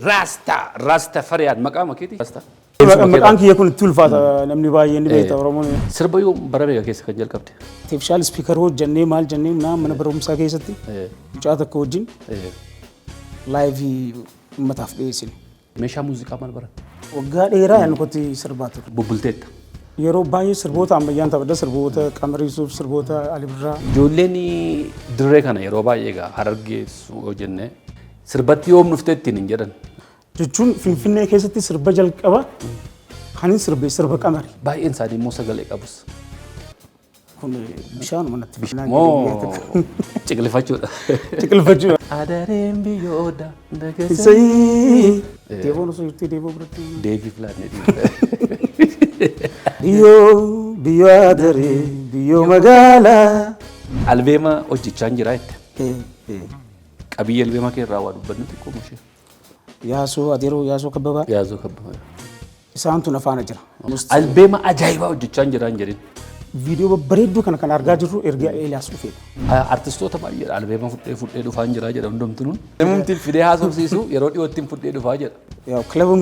Raastaa Raastafariyaan maqaa makeeti. Raastaa. Maqaan kiyya kun itti ulfaata, namni baay'een ni beekta Oromoon. Sirba yoom, bara meeqa keessa kan jalqabde? Artificial speaker hojjannee, maal jennee naa mana barumsaa keessatti mucaa tokko wajjin live uummataaf dhiyeessine. Meeshaa muuziqaa maal baratte? Waggaa dheeraa inni kotti sirbaa ture. Bubbulteetta. Yeroo baay'ee sirboota ammayyaan taphadha, sirboota Qamariisuuf, sirboota Ali Birraa. Ijoolleen dirree kana yeroo baay'ee egaa Harargee yoo jenne sirbatti yoom dhuftee ittiin hin jedhan. Jechuun Finfinnee keessatti sirba jalqaba kan hin sirbe sirba Qamari. Baay'een isaanii immoo sagalee qabus. Kun bishaanuma natti Moo ciqilfachuudha? Ciqilfachuudha. Adareen biyyooda. Isayii. Deeboon osoo jirti, deeboo biratti. Deebii filaannee. Biyyoo biyyoo adaree biyyoo magaalaa. Albeema hojjechaa jira jette. Qabiyyee albeema kee irraa waa dubbannu xiqqoo ishee. Yaasoo Adeeroo, Yaasoo Kabbabaa. Yaasoo Kabbabaa. Isaantu na faana jira. Albeema ajaa'ibaa hojjechaa jira hin jedhin. Viidiyoo babbareedduu kana kan argaa jirru erga Eeliyaas dhufeedha. Artistoota baay'eedha albeema fudhee fudhee dhufaa jira jedha hundumtuun. Namumti fidee haasofsiisu yeroo dhiyootti fudhee dhufaa jedha. Yaa kilaba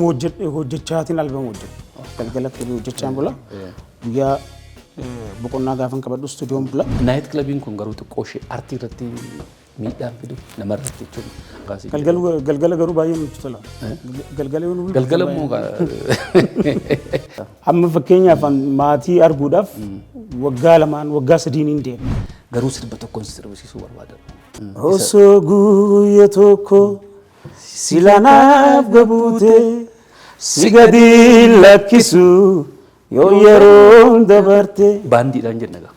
hojjechaatiin albeema hojjedha. Galgala kilabii hojjechaan bula. Guyyaa boqonnaa gaafan qabadhu istuudiyoon bula. Night clubiin kun garuu xiqqoo ishee artii irratti miidhaan fidu namarratti jechuudha. Galgala garuu baay'ee nutti tola. Galgala yoo nu bulchu Galgala immoo Amma fakkeenyaaf maatii arguudhaaf waggaa 2n waggaa 3n hin deema. Garuu sirba tokkoon si sirbisiisuu barbaada. Osoo guyya tokko silanaaf gabuute si gadi lakkisu yoo yeroon dabarte. Baandiidhaan jenna gaa.